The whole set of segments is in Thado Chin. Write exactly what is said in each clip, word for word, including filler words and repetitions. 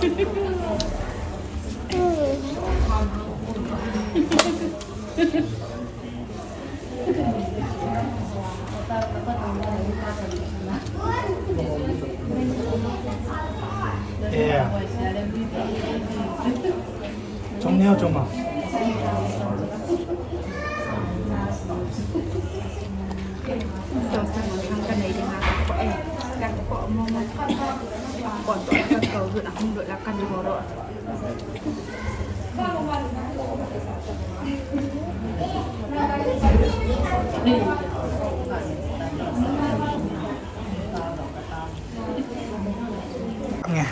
Chong neo chong ma. Chong sa mo thang ka nei ding a ka ko e. Ka ko mo mo. Ko to ka ko ru na hung ru la ka ni mo ro. Nge.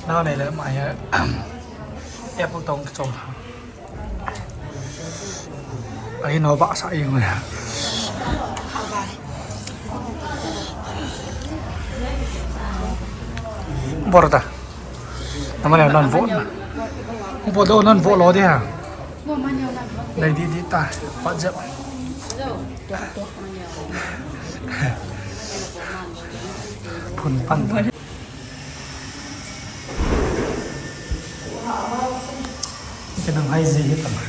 Nao nei le mai ya. Apple tong chong. Ai no ba sa ing ya. Bor ta. Nama le non vo. Vo do non vo lo de ha. Nei di di ta. Pa jep. Phun pan. Kenang hai ji hi tama.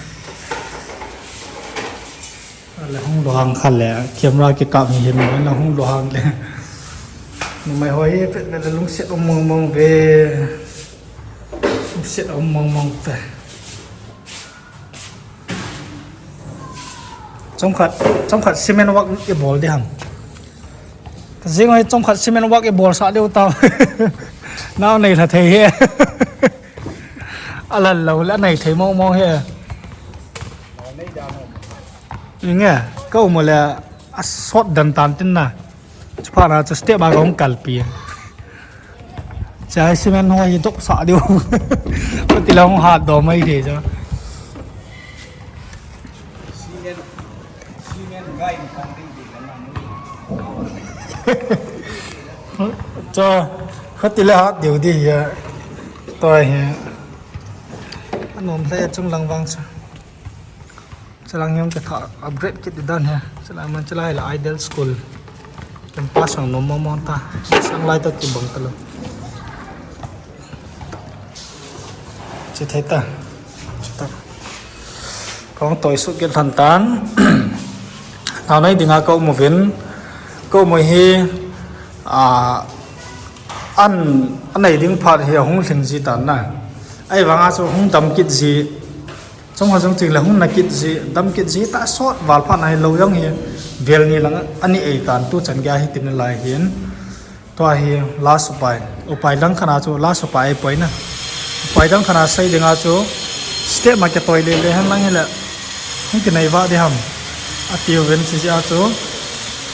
Le hung lo hang khat le camera kikap hi hin le hung lo hang le. Numei ho hi pet le lungset um mong mong ve. Lungset um mong mong ve. Chomkhat, chomkhat cement work i bol di ham. Jing hoi chomkhat cement work i bol sa diu tau. Nao nei lha thei he. A lal lo le nei thei mo mo he. Inge, ka um le a sot dan tan tin na. Chuphat na chu step a kong kalpi. Chai cement ho hi dok sa diu. Ko ti la hong hat do mai thei cha. Cha, ko ti la hat diu di ya. Toi hi. Anom le chung lang vang cha. Chalang jong kitha upgrade kit di dan he. Chalang man chalai la Ideal School. Campus ang nom mong mong ta. Sang lai ta kibang ta lo. Chi thei ta. Chi ta. Kong toi su kit lhan tan. Nao nei dinga ko mo vin. Ko mo hi, a, an, an nei ding phat hi hung hling ji tan na. Ai vanga chu hung dam kit ji. Chong ha jong ching le hung na kit ji, dam kit ji ta sot val phat na hi lo jong hi vel ni lang ani ei tan tu chan gei hi tin lai hin. Tua hi last upai. Upai dang khat na chu last upai poi na. Upai dang khat na sei dinga chu step ma ke toi le le han lang hi le. Hung kinai va di ham. A tiu ven chi ji a chu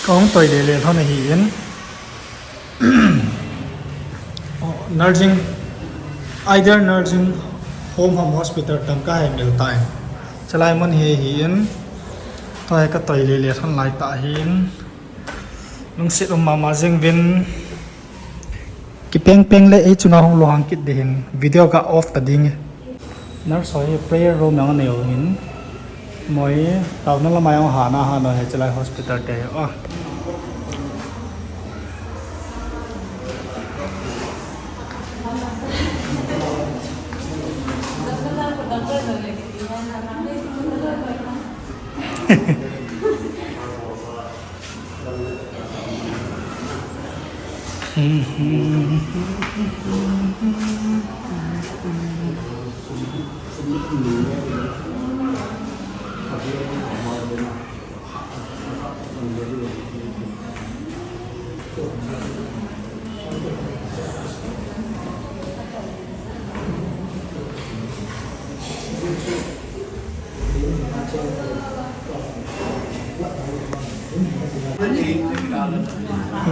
ka hung toi le le thon hi in. Oh, nursing, Ideal nursing home ham hospital tangka hai mil tai. Chalai mun hi hi in, toi ka toi le le than lai ta hin. Lungset um mama jing vin. Kipeng peng le ei chunga hung lo hang kit di hin. Video ka off ta ding. Nurse ho hi prayer room jong anei u hin. Moi, taona lama jong hana hana hi chalai hospital te hi. Ah.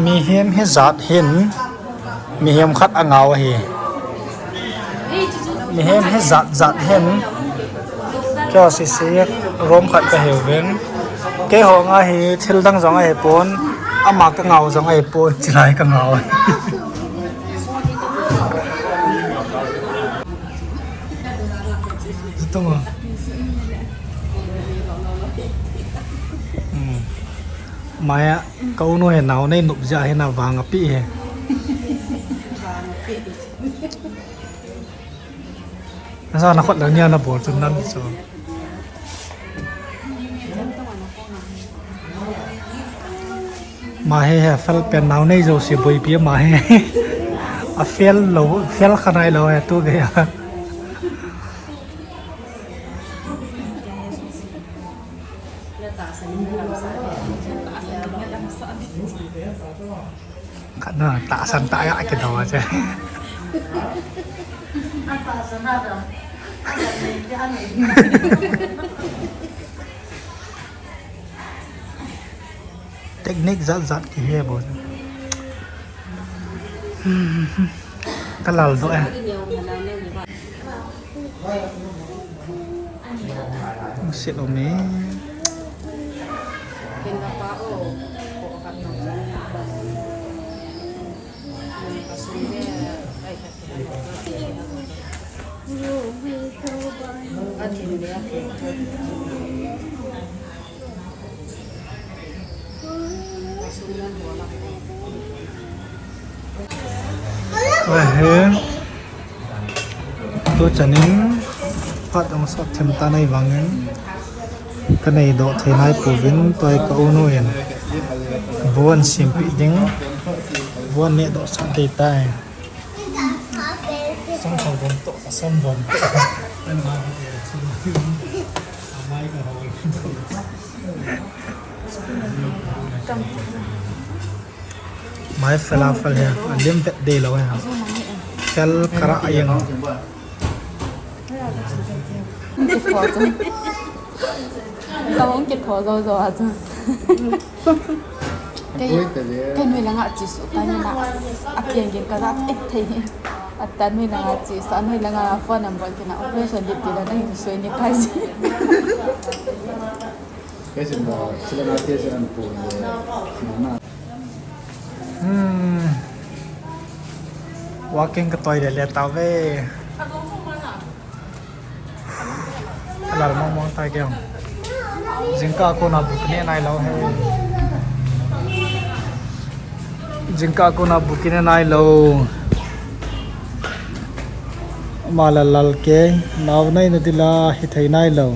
Mihem hi jat hin, mihem khat angau ahi. Mihem hi jat jat hin. Kei ho sisi room khat ka hiuvin. Kei ho nga hi thil dang jong ahipon, ama ka ngau jong ahipon, chilai ka ngau. Ito mo. Hmm. Maya, ka u nu hi nao nei nop jeh hin avang api hi. Nasa na khut la nia na bol chun nan so. Ma hi hi fel pen nao nei jouse boipi ma hi. A fel lou, fel kha nailou hi tu gei a. Khat na tahsan tah a kidou a che. Technique jat jat kihe bou. Ka lal doh e. Sit om e. Ahe. Tu chanin phat jong sot them tan ahivangin ka nei doh thei nai pouvin, tua hi ka u nu in bu ahin sempeh ding, bu ahin neh doh sah ding tai. Sam sam bom to, sam bom to. Mai ka hol. Mai fel a fel hi, a lim vet deh lou hi. Fel kara a yang. Ka hung kitho jou jou a chu. Kei, kei noi langa chesuh tani na. A kiang kiang ka ja thei thei hi. Ata noi langa chesuh, a noi langa phone number kina operation date ti la nang soi ni kai ji. Kei sin ba, sila na te sila na po, sila na. Hmm. Walking ka toi le le tauve. Lal mong mong tai kei. Jingkah a kona bu kineh nailou hi. Jingkah a kona bu kineh nailou. Ama lal lal kei. Nao nei na ding la hithei nailou.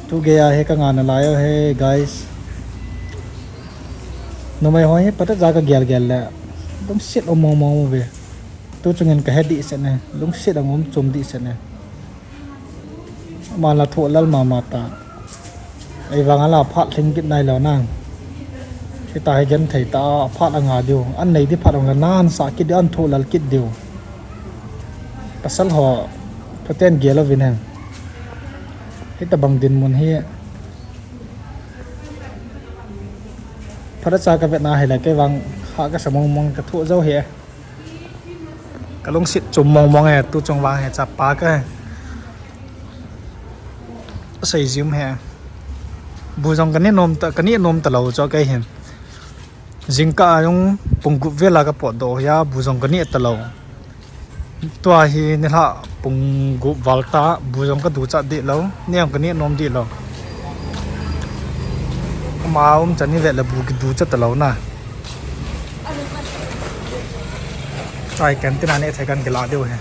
Tu gei a hi ka ngah nalai u hi, guys. Numei ho hi phat cha ka gel gel le. Lungset um mong mong uve. Tu chungin ka he dehset e. Lungset a um chom dehset e. Ama la thoh lal mama ta. Ahivang a la phat lhing kit nailou na. Hitia hi genthei tah a phat a ngah diu. An nei ding phat a ngah na, an sah kit diu, an thoh lal kit diu. Pasal ho, phaten gel uvin hen. Hitabang dinmun hi. Phat cha ka vet na hi le kei vang ha ka sa mong mong ka thoh jou hi. Ka lungset chom mong mong e, tu chung vang hi chapa ka. Sei jim hi. Bu jong ka neh nom ta, ka neh nom talou chu kei hin. Jingkah a jong pung gup vel a ka potdoh hi a, bu jong ka neh talou. Tua hi nilhah pung gup val ta, bu jong ka ducha deh lou, neh jong ka neh nom deh lou. Ama um chan ni vet le bu kiducha talou na. Chai kan tin a neh thei kan kila diu hi.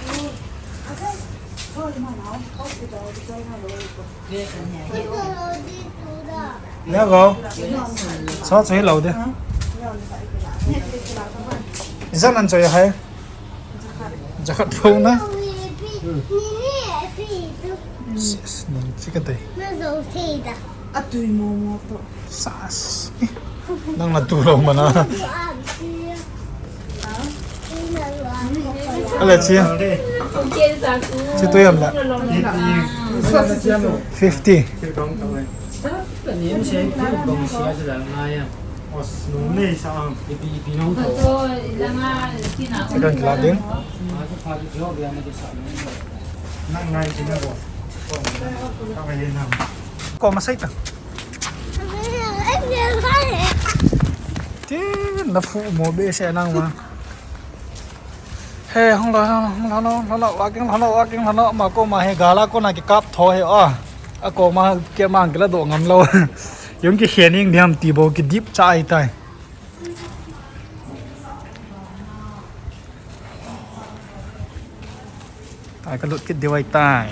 Neo go. Sa chu hi lou ding. Ijat nan choi hai. Jakhat phone na. Yes, ning chi ka dei. Atui momo to. Sas. Nang na tu lou mana. Ale chi. Chi tu yam la. Fifty. Ka don kila ding. Ko masai ta. Ti na phu mo behseh nang ma. He, hung lo, hung lo, hung lo, hung lo, walking, hung lo, walking, hung lo, ma ko ma he gala ko na kikap tho he a. A ko ma ke ma kila do ngam lou. Yung kikhen ing diam ti bou kidip cha ahitai. Tai ka lut kit diu ahitai.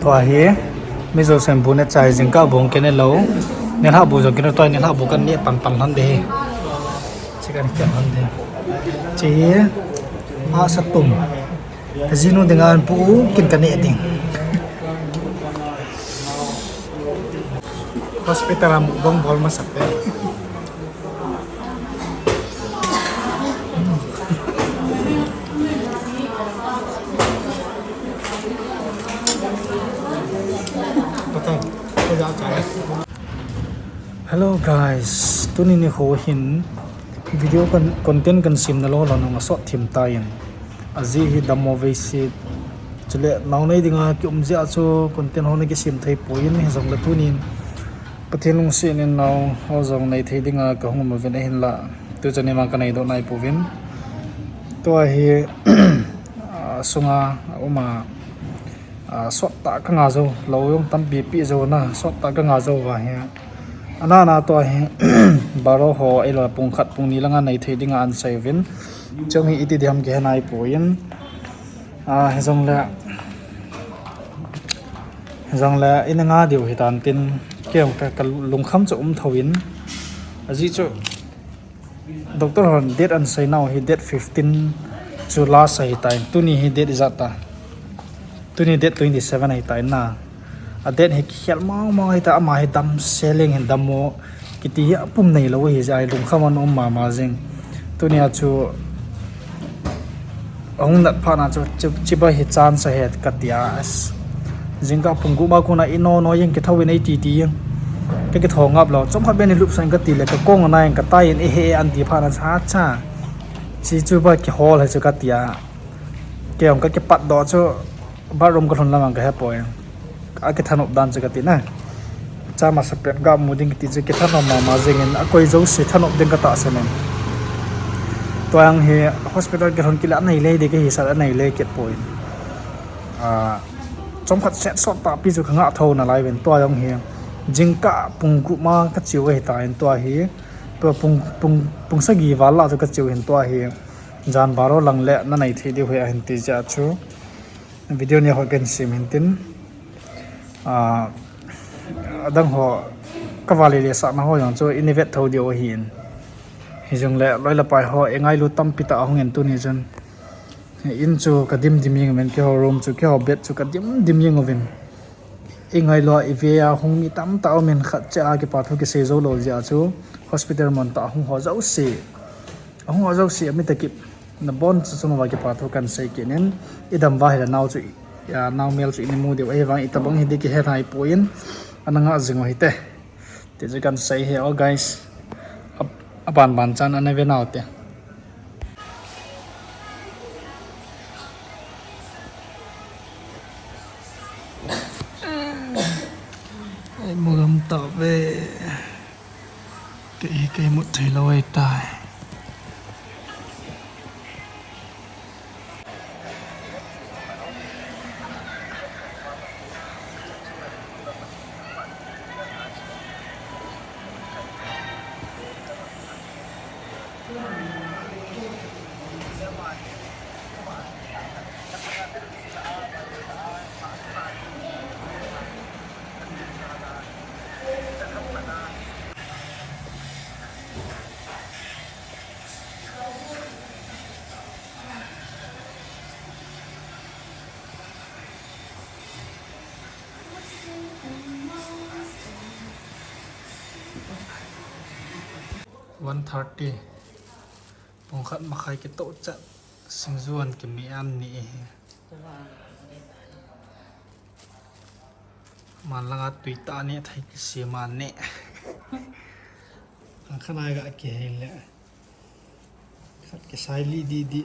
Tua hi, Mizo shampoo ne chai jingkah bou kine lou. Nilhah bu jong kine tua, nilhah bu kan ne pan pan lhon de hi. Chi kan kian lhon de. Chi hi, a sa tum. Ka jinu dinga an pu kin ka ne ding. Hospital a mukbang bol masat te. Hello guys, tuni nikho hin video kan, content kan sem nalou lou nung a sot thim tan. Ajeh hi dammo veise. Chule nao nei dinga kium jeh a chu content ho na kisem thei poi, hijongle tunin Pathen lungset in nao ho jong nei thei dinga ka hung um uvin ahinla. Tu chan ima ka nei doh nai pouvin. Tua hi, a, sunga a um a, a, sot tah ka nga jou, lou jong tampi pi jou na, sot tah ka nga jou uva hi. Ana na tua hi, baro ho, eilo pung khat, pung ni langa nei thei dinga an sei uvin. Chong hi iti diham kihe nai poi. A, hijongle, hijongle, ina nga diu hitan tin, kei jong ka, ka lungkham chu um thou in. Ajeh chu, Doctor hon date an sei nau hi date fifteen chu last ahitai. Tuni hi date ijat ta. Tuni date twenty seven ahitai na. A date hi kikhel mong mong ahitai, ama hi damsel leng hin dammo kiti hi apum neilou ahi jeh a lungkham a um mama jing. Tuni a chu ahung nat phat na chu, chu, chibai hi chance ahi kati a. As. Jingkah pung gup ma kona ino no jeng kithou in eiti ti jeng. Ka kithou ngap lou. Chomkhat beh in lup sang kati le ka kong na jeng ka tai in ehe an ti phat na cha cha. Chi chu ba kihol he chu kati a. Kei jong ka kipat doh chu bathroom ka lhun lam ang ka he poi. A kithanop dan chu kati na. Cha masa pen ga mu ding kiti chu kithanop mama jeng in a koi jouse thanop ding ka tahsan in. Tua jong hi hospital kilhon kit le anei le ding ka hisah le anei le kit poi. A, chomkhat set sot tahpi chu ka ngah thou nalai uvin tua jong hi. Jingkah pung gup ma ka cheu ahitan tua hi. Tua pung, pung, pung sagi val lah chu ka cheu hin tua hi. Jan baro lang le na nei thei diu hi ahin ti jeh a chu. Video ni ho ken sem hin tin. A, adang ho ka vale le sahna ho jong chu in i vet thou diu ahin. Hijongle loi le pai ho engailu tampi tah ahung in tuni chun. In chu ka dim dim jeng uvin, keiho room chu, keiho bed chu ka dim dim jeng uvin. Engailu a i ve a hung mi tamtah um in khat cha a kipa thu kisei jou lou jeh a chu hospital mun tah a hung ho jouse. Ahung ho jouse a mi takip na bon chu chunga kipa thu kan sei kit in i dam uva hile nao chu, a, nao mel chu i mu diu ahi vang i tabang hi ding kihe nai poi ana ngah jing u hite. Ti chu kan sei hi o guys. A, aban ban chan ana ve nau te. Ai, mu gam tah ve. Kei, kei mut thei lou ahitai. One thirty. Pung khat makhai kitoh chat. Singju an kime an ni e. Man langa tui tah ne thei kisem an ne. Ang khanai ga kihei le. Khat kisai li di di.